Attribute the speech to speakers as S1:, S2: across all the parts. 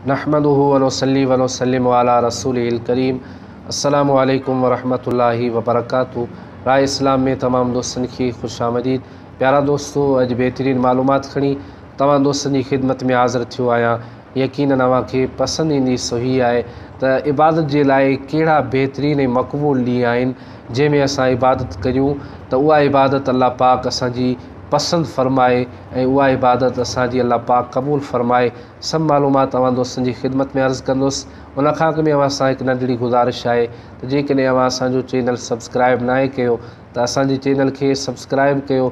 S1: نحمده ونصلي ونسلم علي رسوله الڪريم السلام عليڪم ورحمة الله وبرڪاته راء اسلام ۾ تمام دوستن کي خوش آمديد پيارا دوستو اڄ بهترين معلومات کڻي توهان دوستن جي خدمت ۾ حاضر ٿيو آهيان يقينن اوهان کي پسند ايندي سو هي آهي ته عبادت جي لاء ڪهڙا بهترين ۽ مقبول ڏينهن آهن جنهن ۾ اسان عبادت ڪريون ته اها عبادت الله پاڪ اسان جي پسند فرمائي ۽ اها عبادت اسان جي الله پاڪ قبول فرمائي. سڀ معلومات اوهان دوستن جي خدمت ۾ عرض ڪندس. ان کان اڳ ۾ اوهان سان هڪ ننڍڙي گذارش آهي ته جيڪڏهن اوهان اسان جو چينل سبسڪرائب ناهي ڪيو ته اسان جي چينل کي سبسڪرائب ڪيو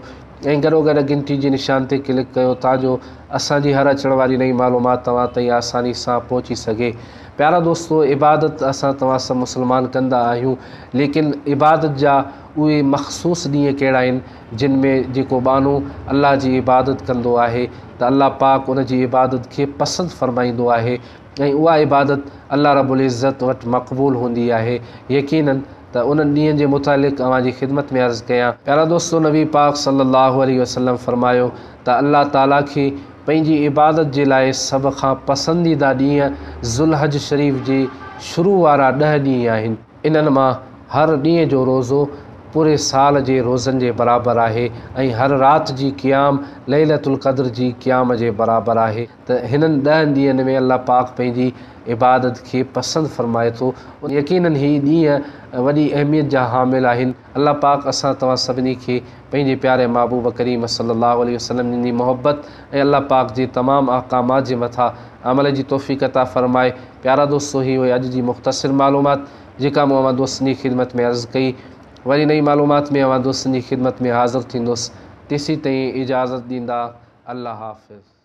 S1: ۽ گڏوگڏ گهنٽي جي نشان تي ڪلڪ ڪيو تان جو اسان جي هر اچڻ واري نئين معلومات توهان تائين آساني سان پهچي سگهي. پيارا دوستو عبادت اسان توهان سڀ مسلمان ڪندا آهيون ليڪن عبادت جا اهي مخصوص ڏينهن ڪهڙا آهن جن ۾ جيڪو ٻانهو الله جي عبادت ڪندو آهي ته الله پاڪ ان جي عبادت کي پسند فرمائيندو آهي ۽ اها عبادت الله رب العزت وٽ مقبول هوندي آهي يقيناً ته انهن ڏينهن جي متعلق اوهان جي خدمت ۾ عرض ڪيان. پيارا دوستو نبي پاڪ صلي الله عليه وسلم فرمايو ته الله تعالي کي پنهنجي عبادت جي لاء سڀ کان پسنديده ڏينهن ذوالحج شريف جي شروع وارا ڏهه ڏينهن آهن. انهن مان هر ڏينهن جو روزو پوري سال جي روزن جي برابر آهي ۽ هر رات جي قيام ليلة القدر جي قيام جي برابر آهي ته هنن ڏهن ڏينهن ۾ الله پاڪ پنهنجي عبادت کي پسند فرمائي ٿو. يقيناً هي ڏينهن وڏي اهميت جا حامل آهن. الله پاڪ اسان توهان سڀني کي پنهنجي پياري محبوب ڪريم صلي الله عليه وسلم جن جي محبت ۽ الله پاڪ جي تمام احڪامات جي مٿان عمل جي توفيق عطا فرمائي. پيارا دوستو هي هئي اڄ جي مختصر معلومات جيڪا مون اوهان دوستن جي خدمت ۾ عرض ڪئي. وري نئين معلومات ۾ اوهان دوستن جي خدمت ۾ حاضر ٿيندس. تيسين تائين اجازت ڏيندا. الله حافظ.